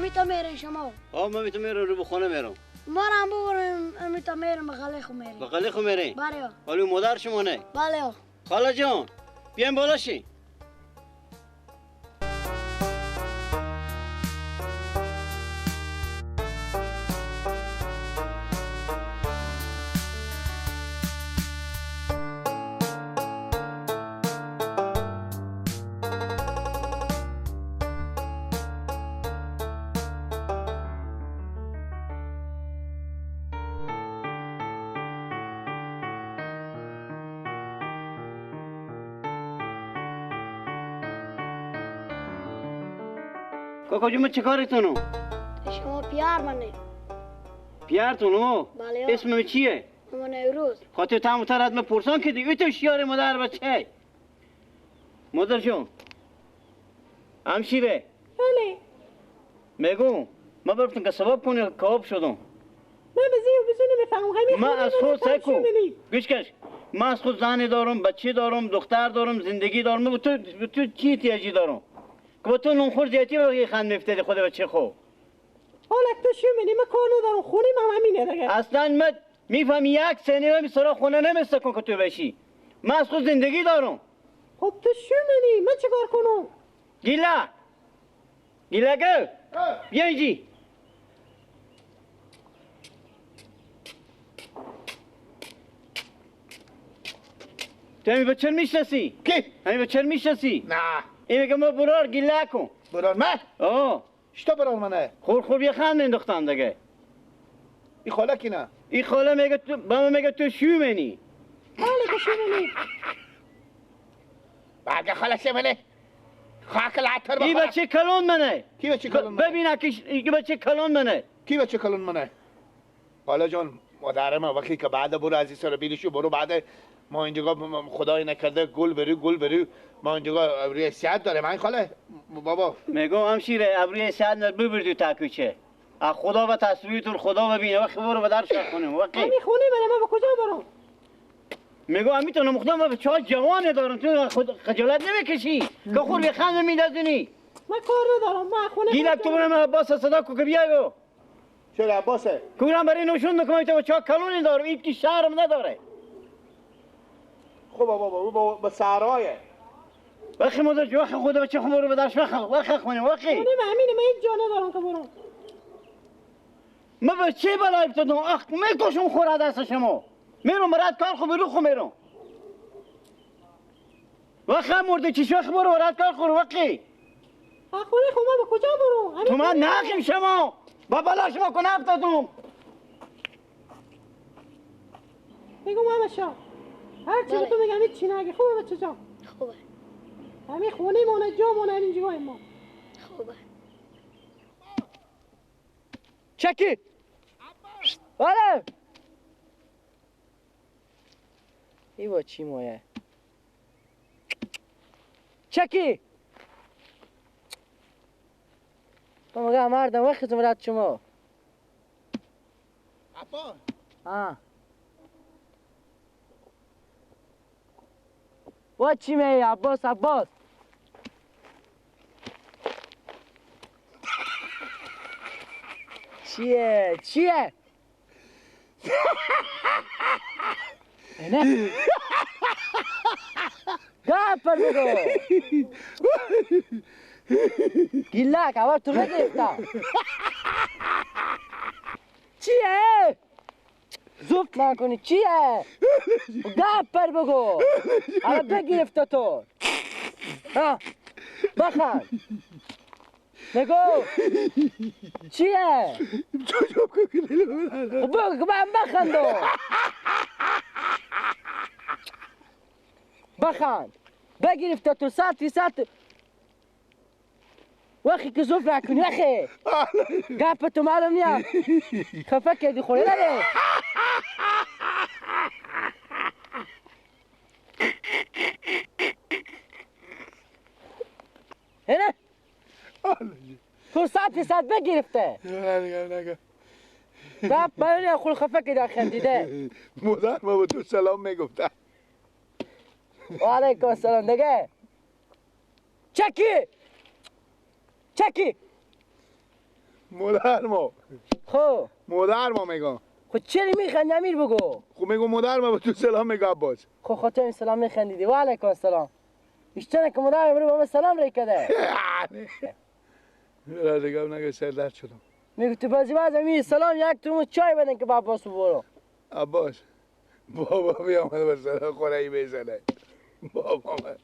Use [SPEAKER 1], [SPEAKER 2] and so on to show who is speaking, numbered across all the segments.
[SPEAKER 1] امیتا میرین شما؟
[SPEAKER 2] آه من امیتا میرم رو بخونه میرم.
[SPEAKER 1] ما را هم ببرم امیتا میرم بغلی خو میریم.
[SPEAKER 2] بغلی خو میریم؟
[SPEAKER 1] بله.
[SPEAKER 2] ولی مادر شما نه؟
[SPEAKER 1] بله.
[SPEAKER 2] خاله جان بیایم بالا شی. کاکا جون من چه کارتونو؟
[SPEAKER 1] شما پیار منه.
[SPEAKER 2] پیارتونو؟
[SPEAKER 1] بله.
[SPEAKER 2] اسم چیه؟
[SPEAKER 1] من نوروز.
[SPEAKER 2] خاطر تمام تر از من پرسان که دیگه تو شیار مادر بچه. مادر جون. همشیره.
[SPEAKER 3] بله.
[SPEAKER 2] میگم من برفتم که ثواب کنی کاب شدم.
[SPEAKER 3] من بزی و بزی نمیفهمم.
[SPEAKER 2] من از خود سکو. گوش کش. من از خود زن دارم، بچه دارم، دختر دارم، زندگی دارم. تو چی احتیاجی دارم؟ که با تو نون خور زیادی با خند میفتادی خود بچه خو.
[SPEAKER 3] حالا تو چی منی؟ من کار ندارم، خونه من همینه دیگه.
[SPEAKER 2] اصلا من میفهمی یک سنی من سراغ خونه نمیسته کن که تو بشی. من از خود زندگی دارم.
[SPEAKER 3] خب تو چی منی؟ من چیکار کنم؟
[SPEAKER 2] گیلا گیلا گل بیا اینجی. تو همین بچه میشناسی؟
[SPEAKER 4] کی؟
[SPEAKER 2] همین بچه میشناسی؟
[SPEAKER 4] نه.
[SPEAKER 2] این میگه ما برار گیله کن.
[SPEAKER 4] برار من؟
[SPEAKER 2] آه.
[SPEAKER 4] چطور برار منه؟
[SPEAKER 2] خور خور یه خند انداختم دیگه.
[SPEAKER 4] این خاله کی نه؟
[SPEAKER 2] این خاله میگه تو با من میگه تو شو منی.
[SPEAKER 3] خاله تو شو منی.
[SPEAKER 4] برگه خاله شو منه. خاک العطر بخوره.
[SPEAKER 2] این بچه کلون منه.
[SPEAKER 4] کی بچه کلون منه؟
[SPEAKER 2] ببین که بچه کلون منه.
[SPEAKER 4] کی بچه کلون منه؟ خاله جان مادر ما وقتی که بعد برو از این سر بیرشو برو بعد ما اینجا خدای نکرده گل بری گل بری ما اینجا ابروی سیاد داره من خاله بابا
[SPEAKER 2] میگم همشیره ابروی سیاد نداره ببردی تا کوچه از خدا و تصویرتون خدا ببینه وقتی برو به در خونه وقتی
[SPEAKER 3] همین خونه منه من به کجا برم؟
[SPEAKER 2] میگم میتونم خدا من بچه‌ها جوانه دارم تو خود خجالت نمیکشی که خور به خند میندازونی؟
[SPEAKER 3] من کار ندارم من خونه
[SPEAKER 2] گیلک تو برم عباس صدا کو که بیای.
[SPEAKER 4] چرا عباسه؟
[SPEAKER 2] کورم برای نشون نکنم تو بچه‌ها کلونی دارم این که شرم نداره.
[SPEAKER 4] خب بابا بابا با سرایه.
[SPEAKER 2] وقتی مادر جو وقتی خدا بچه خود رو به درش وقت خونه وقتی.
[SPEAKER 3] خونه من همینه من هیچ جا ندارم که برم.
[SPEAKER 2] من به چه بلایی افتادم؟ اخ میکشم خورا دست شما. میرم برات کار خو برو خو میرم. وقت مرده چی وقت برو برات کار خو وقتی.
[SPEAKER 3] خونه خو من به کجا برم؟
[SPEAKER 2] تو من نخیم شما. با بلا شما کنه افتادم.
[SPEAKER 3] میگم همشا. هر چی تو میگم هیچ چی نگی. خوبه بچه جان؟
[SPEAKER 1] خوبه.
[SPEAKER 3] همین خونه مونه جا مونه همین جای ما.
[SPEAKER 1] خوبه.
[SPEAKER 5] چکی. بله. ای با چی مایه؟ چکی. تو میگه مردم وقت مراد شما.
[SPEAKER 4] عباس.
[SPEAKER 5] آه. و چی می عباس عباس؟ چیه چیه؟ نه گپ بگو گیلک اول تو بگیرتا چیه؟ زفت نکنی چیه؟ گپ پر بگو اول بگیرفتا تو ها بخند نگو چیه؟ بگو بخند بخند بگیرفتا تو 100% وقتی که زفت نکنی وقتی گپ تو معلوم نیم خفه کردی خوره نده هنه تو 100% بگرفته
[SPEAKER 4] نگه
[SPEAKER 5] گپ معلوم خول خفه کردی خندیده
[SPEAKER 4] مادر ما به تو سلام میگفتم.
[SPEAKER 5] و علیکم السلام دیگه چکی چکی
[SPEAKER 4] مادر ما.
[SPEAKER 5] خب
[SPEAKER 4] مادر ما میگم.
[SPEAKER 5] خب چرا میخندی امیر بگو؟
[SPEAKER 4] خب میگم مادر ما به تو سلام میگه عباس.
[SPEAKER 5] خب خاطر سلام میخندیدی. و علیکم السلام. بیشتر که مادر امروز با من سلام ری کرده.
[SPEAKER 4] را دیگه نگه سر درد شدم.
[SPEAKER 5] میگه تو بازی باز امیر سلام یک تو چای بدن که با عباس برو.
[SPEAKER 4] عباس بابا بیامد به سر خورایی میزنه. بابا من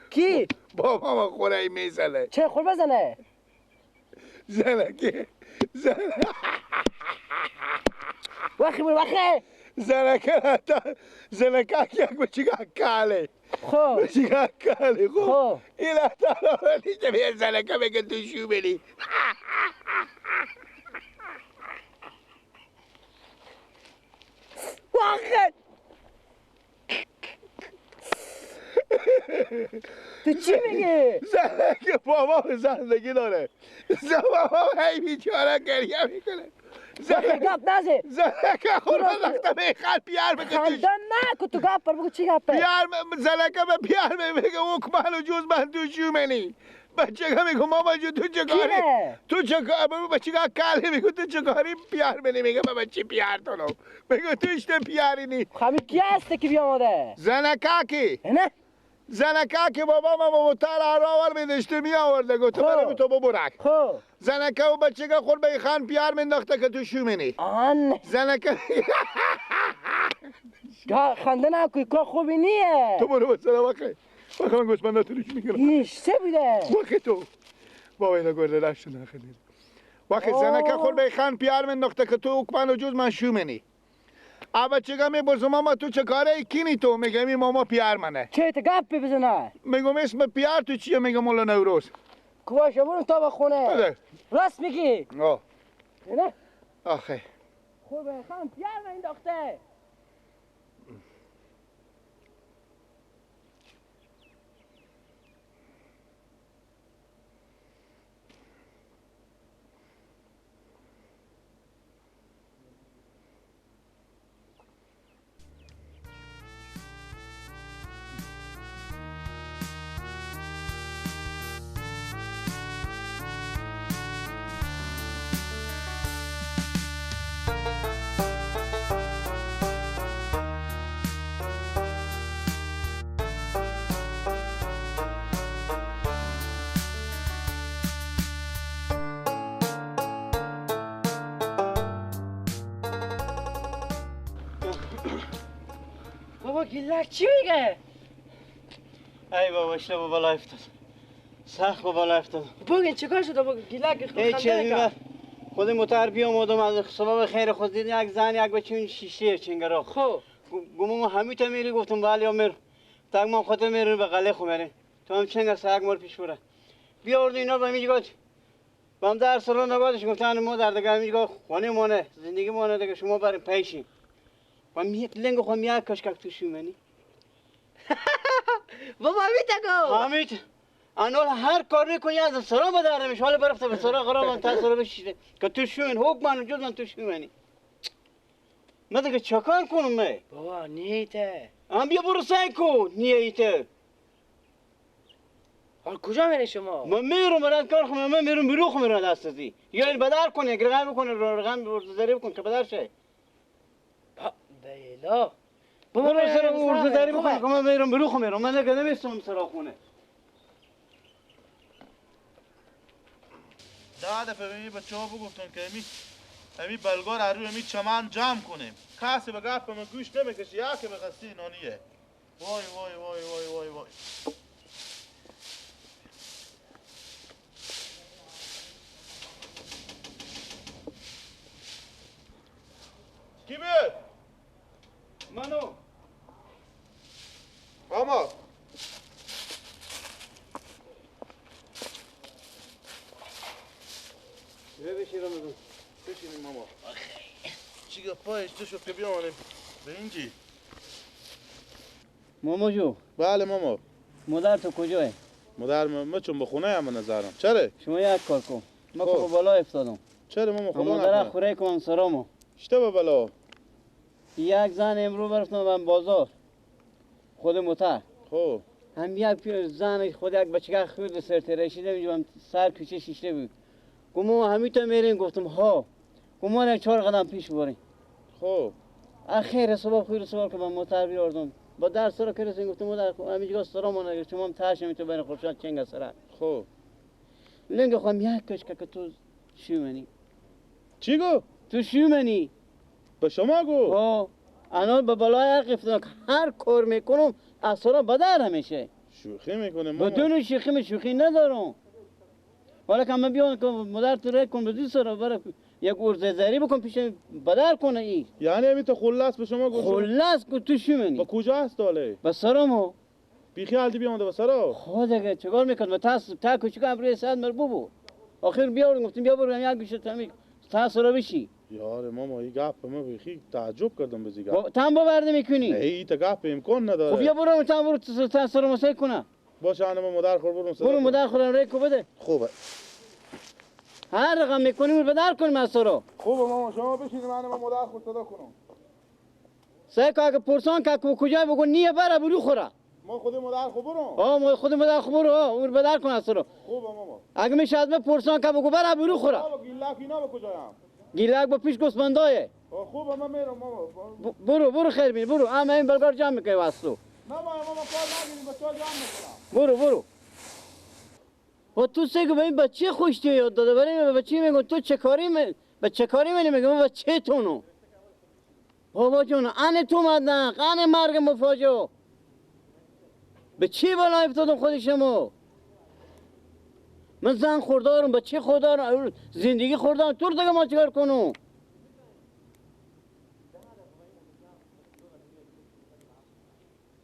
[SPEAKER 5] کی؟
[SPEAKER 4] بابا من خورایی میزنه.
[SPEAKER 5] چه خور بزنه؟
[SPEAKER 4] زنکه زن
[SPEAKER 5] وخی برو وخی
[SPEAKER 4] زنکه زنکه یک بچگاه کاله.
[SPEAKER 5] خب
[SPEAKER 4] بچگاه کاله. خب این احترام نیست به زنکه بگه تو شو بلی.
[SPEAKER 5] وخی تو چی میگی؟
[SPEAKER 4] زنکه بابا زندگی داره. بابا هی بیچاره گریه میکنه.
[SPEAKER 5] زنکه گپ نزه.
[SPEAKER 4] زنکه خورم رخته میخواد پیار بگه.
[SPEAKER 5] خندان نکن تو گپ پر بگو چی گپه؟
[SPEAKER 4] پیار زنکه به پیار میگه اوک منو جز من تو شومنی. بچه که میگه ماما جو تو چه کاری؟ تو چه کاری؟ بچه که کاله میگه تو چه کاری پیار منی؟ میگه بابا چی پیار تو نو؟ میگه تو اشته پیاری نی.
[SPEAKER 5] خب کی هسته که بیامده؟
[SPEAKER 4] زنکه کی؟
[SPEAKER 5] نه
[SPEAKER 4] زنکه که بابا ما با متر آور میداشته می آورده گفت برم تو ببرک.
[SPEAKER 5] خب
[SPEAKER 4] زنکه و بچه که خور به خان پیار مینداخته که تو شومنی.
[SPEAKER 5] آن
[SPEAKER 4] زنکه
[SPEAKER 5] خنده نکن کار خوبی نیه.
[SPEAKER 4] تو برو بسرا وقتی وقتی من گوسفندا تو روش میگیرم.
[SPEAKER 5] ایش چه بوده؟
[SPEAKER 4] وقتی تو بابا اینا گرده نشدن خیلی. وقتی زنکه خور به خان پیار مینداخته که تو اوکمن و جز من شومنی. ابا چگه میپرسم ماما تو چه کاره کینی تو؟ میگم این ماما پیار منه.
[SPEAKER 5] چه تو گپ بزنه؟
[SPEAKER 4] میگم اسم پیار تو چیه؟ میگم مولا نوروز.
[SPEAKER 5] باشه برو تا به خونه. راست میگی؟
[SPEAKER 4] آه.
[SPEAKER 5] نه؟
[SPEAKER 4] آخه.
[SPEAKER 5] خوبه خان پیار من انداخته. بابا گیلک چی میگه؟ ای
[SPEAKER 2] بابا اشته با بالا افتاد. سخت با بالا افتاد.
[SPEAKER 5] بگین چیکار شده بابا گیلک
[SPEAKER 2] خنده کرد. خود متر بیامدم از سبب خیر خود دیدم یک زن یک بچه این شیشه چنگرا.
[SPEAKER 5] خب
[SPEAKER 2] گمم همین تا میری گفتم بله یا مر. تاگ ما خودت میرم به قله خو میرم. تو هم چنگر سگ مر پیش بره. بیارد اینا به میگه بام در سالن نگادش گفتن ما در دیگه میگه خونه مونه زندگی مونه دیگه شما بریم پیشی. و میت لنگ خو میاد کشکک تو شومنی.
[SPEAKER 5] بابا همیت گو.
[SPEAKER 2] همیت انول هر کاری کنی از سرا بدارمش حالا برفته به سرا قرار تا سرا بشیده که تو شومن حکم منو جز من تو شومنی. من دیگه چکار کنم من؟
[SPEAKER 5] بابا نیته.
[SPEAKER 2] هم بیا برو سعی کن نیته.
[SPEAKER 5] حالا کجا میری شما؟
[SPEAKER 2] من میرم برات کار خم من میرم برو خم میرم دست ازی. یا این بدر کن یک رقم بکن رقم زری بکن که بدر شه.
[SPEAKER 5] بیلا
[SPEAKER 2] بابا سر ورزه داری بکن که من میرم برو خم میرم من دیگه نمیستم سرا خونه.
[SPEAKER 6] ده دفعه به بچه ها بگفتم که امی بلگار روی امی چمن جمع کنیم. کسی به گپ من گوش نمیکشه یکی به قصی نانیه. وای وای وای وای وای وای. کی بود؟
[SPEAKER 2] منو.
[SPEAKER 6] ماما.
[SPEAKER 2] بشین رمضان.
[SPEAKER 6] بشینیم ماما. چی گپایش تو شد که بیامانیم به اینجی؟
[SPEAKER 2] ماما جو.
[SPEAKER 6] بله ماما.
[SPEAKER 2] مادر تو کجاه؟
[SPEAKER 6] مادر ما چون به خونه هم نظرم. چرا؟
[SPEAKER 2] شما یک کار کن. ما که بالا افتادم.
[SPEAKER 6] چرا ماما خدا
[SPEAKER 2] مادر
[SPEAKER 6] نکنه.
[SPEAKER 2] خوره کنم سرامو.
[SPEAKER 6] شته به بلا.
[SPEAKER 2] یک زن امرو برفتم من بازار. خود متر.
[SPEAKER 6] خب.
[SPEAKER 2] هم یک زن خود یک بچه خورد سر ترشیده اینجا سر کوچه شیشته بود. گفت ما همیتا میریم. گفتم ها. گفت ما یک 4 قدم پیش بریم.
[SPEAKER 6] خب
[SPEAKER 2] اخیر صبح خیر صبح که با موتر بیاردم با درس رو که رسیم گفتم مادر همینجا سرامون نگرفت شما هم تاش نمیتو بین خورشاد چنگ سره.
[SPEAKER 6] خب
[SPEAKER 2] لنگ خواهم یک کش که تو شومنی.
[SPEAKER 6] چی گو؟
[SPEAKER 2] تو شومنی.
[SPEAKER 6] به شما گو؟
[SPEAKER 2] ها انا به بالای حق هر کار میکنم از سرا بدر همیشه.
[SPEAKER 6] شوخی میکنه ماما.
[SPEAKER 2] بدون شوخی شوخی ندارم. حالا که من بیام که مادر تو رای کن بدون سرا برای یک ارزه زری بکن پیش بدر کنه ای.
[SPEAKER 6] یعنی همین تو خلاص به شما گفت؟
[SPEAKER 2] خلاص گفت تو شومنی.
[SPEAKER 6] با کجا هست حاله؟
[SPEAKER 2] به سرامو.
[SPEAKER 6] بیخی حالتی بیامده به سرا؟
[SPEAKER 2] خود دیگه چیکار میکرد؟ به تا کوچیک ابروی صد مر بو. آخر بیاورم گفتیم بیا برو یک گوشه تمی تا سرا بشی.
[SPEAKER 6] یار ماما این گپ ما بیخی تعجب کردم به گپ.
[SPEAKER 2] تام باور نمیکنی؟
[SPEAKER 6] نه این تا گپ امکان نداره.
[SPEAKER 2] خب بیا برو تام برو تا سرا مسای کنه.
[SPEAKER 6] باشه انا مادر خور برو
[SPEAKER 2] برو مادر خورم ریکو بده.
[SPEAKER 6] خوبه.
[SPEAKER 2] هر رقم میکنیم بدر کنیم از سرا.
[SPEAKER 6] خوبه ماما شما بشینید من مادر خود صدا کنم.
[SPEAKER 2] سعی کن اگه پرسان که کجا بگو نیه بره برو خوره.
[SPEAKER 6] ما خود مادر خو برو.
[SPEAKER 2] آه ما خود مادر خو برو اون بدر کن از سرا.
[SPEAKER 6] خوبه ماما.
[SPEAKER 2] اگه میشه از من پرسان که بگو بره برو خوره.
[SPEAKER 6] بابا گیلک اینا به کجایم؟
[SPEAKER 2] گیلک با پیش گوسفندایه.
[SPEAKER 6] خوبه من میرم ماما.
[SPEAKER 2] برو برو خیر بین برو. اما این بلگار جمع میکنی واسه تو.
[SPEAKER 6] نه ماما کار نگیریم بچه‌ها جمع میکنم.
[SPEAKER 2] برو برو. و تو سگو به این بچه خوشتی یاد داده برای بچه میگم تو چه کاری به چه کاری منی میگم بچه تونو بابا جون ان تو مدن ان مرگ مفاجئ به چی بلا افتادم خود شما من زن خوردارم بچه خوردارم زندگی خوردارم تو دیگه ما چیکار کنم